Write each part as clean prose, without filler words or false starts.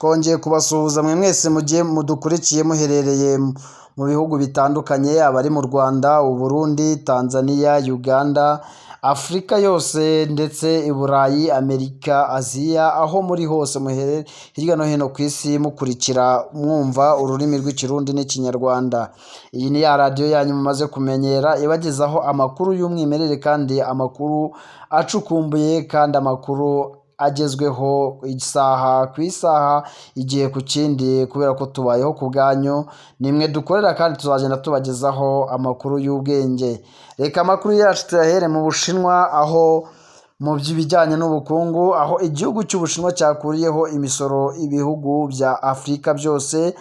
Twongeye kubasuhuza mwe mwese mugiye mudukurikiye muherereye mu bihugu bitandukanye, abari mu Rwanda, u Burundi, Tanzania, Uganda, Afurika yose ndetse i Burayi, Amerika, Aziya, aho muri hose muherereye hirya no hino ku isi mukurikira mwumva ururimi rw'Ikirundi n'Ikinyarwanda. Iyi ni ya radiyo yanyu mumaze kumenyera ibagezaho amakuru y'umwimerere kandi amakuru acukumbuye kandi amakuru agezweho isaha ku isaha, igihe ku kindi, kubera ko tubayeho ku bwanyu, nimwe dukorera kandi tuzagenda tubagezaho amakuru y'ubwenge. Reka amakuru yacu tuyahere mu Bushinwa, aho mu by'ibijyanye n'ubukungu, aho igihugu cy'Ubushinwa cyakuriyeho imisoro ibihugu bya Afurika byose.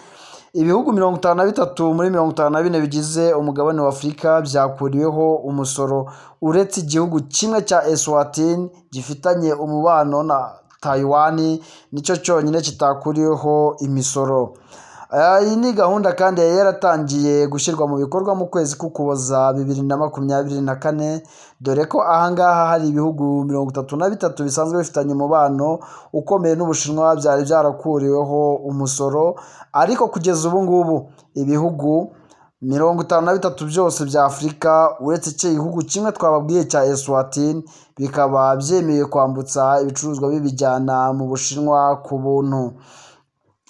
Ibihugu 53 muri 54 bigize umugabane wa Afurika byakuriweho umusoro, uretse igihugu kimwe cya Eswatini gifitanye umubano na Taiwan, nicyo cyonyine kitakuriweho imisoro. Iyi ni gahunda kandi yari yaratangiye gushyirwa mu bikorwa mu kwezi k'Ukuboza 2024, dore ko ahangaha hari ibihugu 33 bisanzwe bifitanye umubano ukomeye n'Ubushinwa byari byarakuriweho umusoro, ariko kugeza ubu ngubu ibihugu 53 byose bya Afurika, uretse icyo gihugu kimwe twababwiye cya Eswatini, bikaba byemewe kwambutsa ibicuruzwa bibijyana mu Bushinwa ku buntu.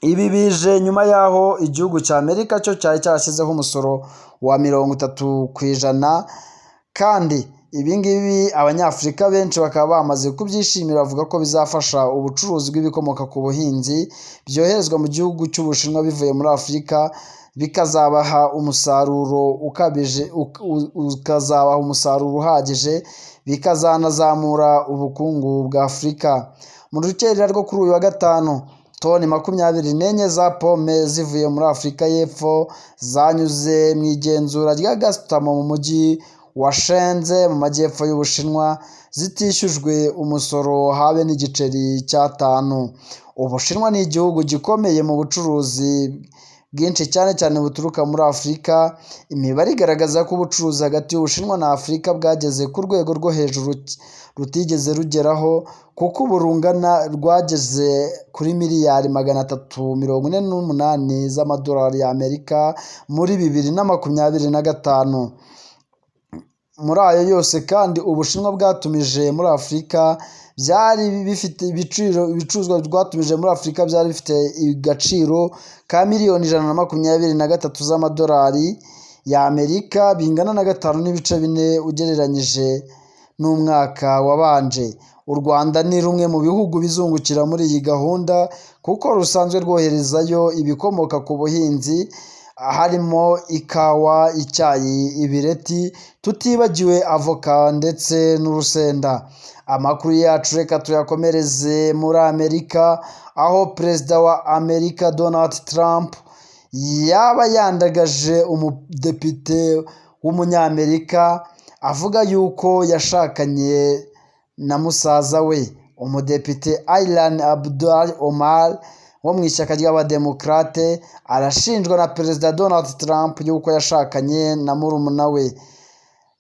Ibi bije nyuma y'aho igihugu cya Amerika cyo cyari cyarashyizeho umusoro wa 30%, kandi ibi ngibi Abanyafurika benshi bakaba bamaze kubyishimira, bavuga ko bizafasha ubucuruzi bw'ibikomoka ku buhinzi byoherezwa mu gihugu cy'Ubushinwa bivuye muri Afurika, bikazabaha umusaruro ukabije, ukazabaha umusaruro uhagije, bikazanazamura ubukungu bwa Afurika. Mu rukerera rwo kuri uyu wa gatanu, toni 24 za pome zivuye muri Afurika y'Epfo zanyuze mu igenzura rya gasutamo mu mujyi wa Shenzhen mu majyepfo y'Ubushinwa, zitishyujwe umusoro habe n'igiceri cy'atanu. Ubushinwa ni igihugu gikomeye mu bucuruzi bwinshi cyane cyane buturuka muri Afurika. Imibare igaragaza ko ubucuruzi hagati y'Ubushinwa na Afurika bwageze ku rwego rwo hejuru rutigeze rugeraho, kuko ubu rungana rwageze kuri miliyari 348 z'amadolari y'Amerika muri 2025. Muri ayo yose kandi Ubushinwa bwatumije muri Afurika byari bifite ibiciro, ibicuruzwa rwatumije muri Afurika byari bifite agaciro ka miliyoni 123 z'amadolari y'Amerika, bingana na 5.4 ugereranyije n'umwaka wabanje. U Rwanda ni rumwe mu bihugu bizungukira muri iyi gahunda, kuko rusanzwe rwoherezayo ibikomoka ku buhinzi harimo ikawa, icyayi, ibireti, tutibagiwe avoka ndetse n'urusenda. Amakuru yacu reka tuyakomereze muri Amerika, aho perezida wa Amerika Donald Trump yaba yandagaje umudepite w'Umunyamerika avuga yuko yashakanye na musaza we. Umudepite Ilhan Abdul Omar wo mu ishyaka ry'Abademokarate arashinjwa na perezida Donald Trump yuko yashakanye na murumuna we.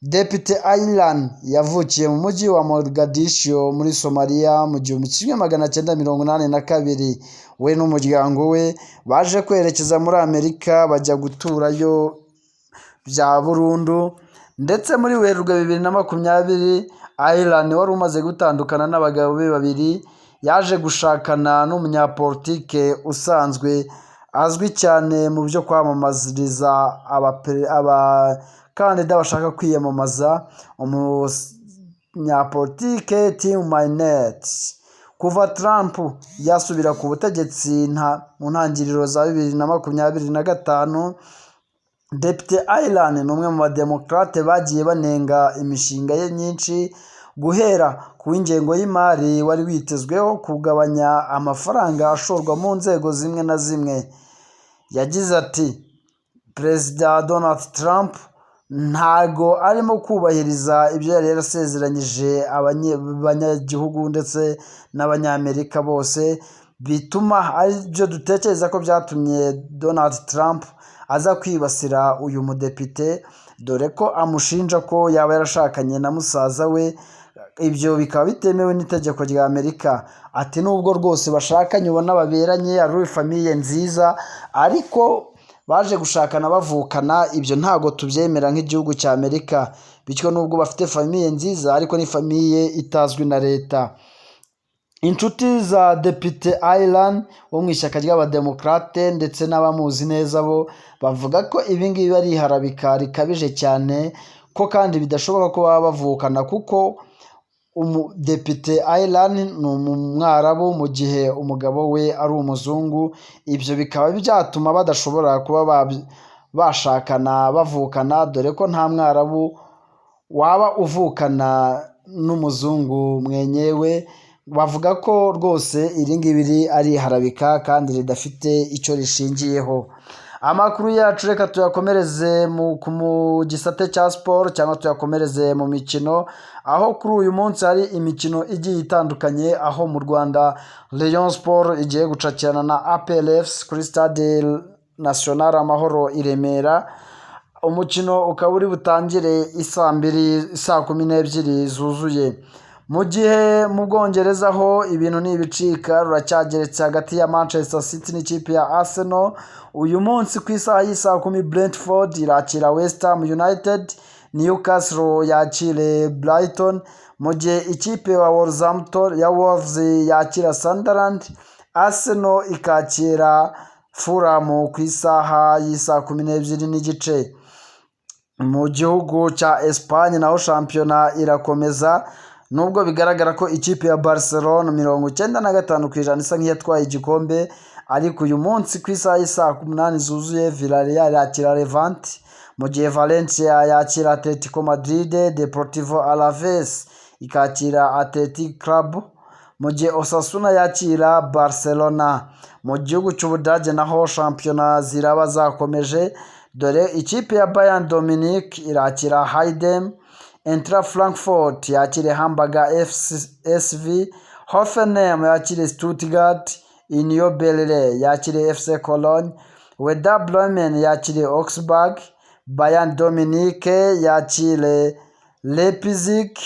Depite Ilhan yavukiye mu mujyi wa Mogadishu muri Somalia mu 1982. We n'umuryango we baje kwerekeza muri Amerika bajya guturayo bya burundu, ndetse muri Werurwe 2020 Ilhan wari umaze gutandukana n'abagabo be babiri yaje gushakana n'umunyapolitike usanzwe azwi cyane mu byo kwamamariza abakandida bashaka kwiyamamaza, umunyapolitike Tim Mynett. Kuva Trump yasubira ku butegetsi mu ntangiriro za 2025, Depite Ilhan ni umwe mu bademokarate bagiye banenga imishinga ye myinshi, guhera ku w'ingengo y'imari wari witezweho kugabanya amafaranga ashorwa mu nzego zimwe na zimwe. Yagize ati: "Perezida Donald Trump ntago arimo kubahiriza ibyo yari yarasezeranyije abanyagihugu ndetse n'Abanyamerika bose, bituma aribyo dutekereza ko byatumye Donald Trump aza kwibasira uyu mudepite, dore ko amushinja ko yaba yarashakanye na musaza we. Ibyo bikaba bitemewe n'itegeko rya Amerika. Ati nubwo rwose bashakanye ubona baberanye, ari famille nziza, ariko baje gushakana bavukana, ibyo ntabwo tubyemera nk'igihugu cya Amerika. Bityo nubwo bafite famille nziza, ariko ni famille itazwi na leta. Inshuti za Depite Ilhan wo mu ishyaka ry'Abademokarate ndetse n'abamuzi neza bo bavuga ko ibi ngibi ari iharabika rikabije cyane, ko kandi bidashoboka ko baba bavukana, kuko umudepite Ilhan ni umwarabu mu gihe umugabo we ari umuzungu. Ibyo bikaba byatuma badashobora kuba bashakana bavukana, dore ko nta mwarabu waba uvukana n'umuzungu mwenyewe. Bavuga ko rwose iri ngiri ari iharabika kandi ridafite icyo rishingiyeho. Amakuru yacu reka tuyakomereze mu gisate cya siporo, cyangwa tuyakomereze mu mikino, aho kuri uyu munsi hari imikino igiye itandukanye, aho mu Rwanda Rayon Sport igiye gucakirana na APR FC kuri Stade National Amahoro i Remera. Umukino ukaba uri butangire isaa mbiri, saa 12 zuzuye. Mu gihe mu Bwongereza ho ibintu ni ibicika, ruracyageretse hagati ya Manchester City n'ikipe ya Arsenal. Uyu munsi ku isaha y'isaa 10, Brentford irakira West Ham United, Newcastle yakire Brighton, mu gihe ikipe ya Wolverhampton ya Wolves yakira Sunderland, Arsenal ikakira Fulham ku isaha y'isaa 12:30. Mu gihugu cya Espagne naho shampiyona irakomeza, nubwo bigaragara ko ikipe ya Barcelona 95% isa nk'iyatwaye igikombe, ariko uyu munsi ku isaha y'isaa 8 zuzuye Villarreal yakira Levante, mu gihe Valencia yakira Atletico Madrid, Deportivo Alaves ikakira Athletic Club, mu gihe Osasuna yakira Barcelona. Mu gihugu cy'Ubudage naho shampiyona ziraba zakomeje, dore ikipe ya Bayern de Munich irakira Heidenheim, Eintracht Frankfurt yakire Hamburger SV, Hoffenheim yakire Stuttgart, Union Berlin yakire FC Cologne, Werder Bremen yakire Augsburg, Bayern de Munich yakire Leipzig,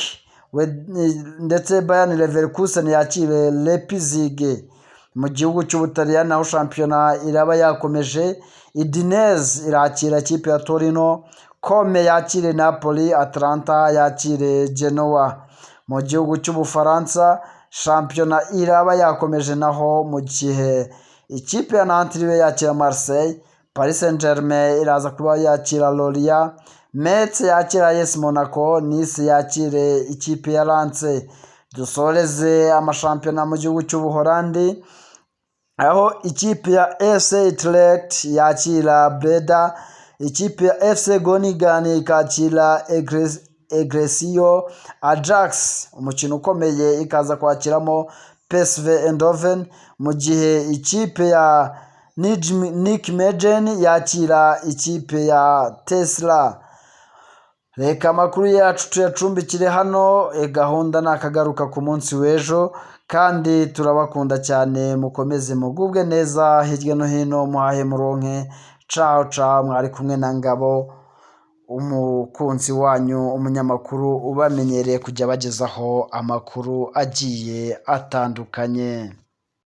ndetse Bayer Leverkusen yakire Leipzig. Mu gihugu cy'Ubutaliyani naho shampiyona iraba yakomeje, Udinese irakira ikipe ya Torino, Como yakire Napoli, Atalanta yakire Genoa. Mu gihugu cy'Ubufaransa shampiyona iraba yakomeje naho, mu gihe ikipe ya Nantes iribe yakira Marseille, Paris Saint Germain iraza kuba yakira Lorient, Metz yakira AS Monaco, Nice yakire ikipe ya Lens. Dusoreze amashampiyona mu gihugu cy'Ubuholandi, aho ikipe ya FC Utrecht yakira Breda, ikipe ya FC Groningen ikakira Excelsior, Ajax umukino ukomeye ikaza kwakiramo PSV Eindhoven, mu gihe ikipe ya Nijmegen yakira ikipe ya Telstar. Reka amakuru yacu tuyacumbikire hano, gahunda nakagaruka ku munsi w'ejo, kandi turabakunda cyane, mukomeze mugubwe neza hirya no hino, muhahe muronke. Caho caho, mwari kumwe na Ngabo, umukunzi wanyu, umunyamakuru ubamenyereye kujya abagezaho amakuru agiye atandukanye.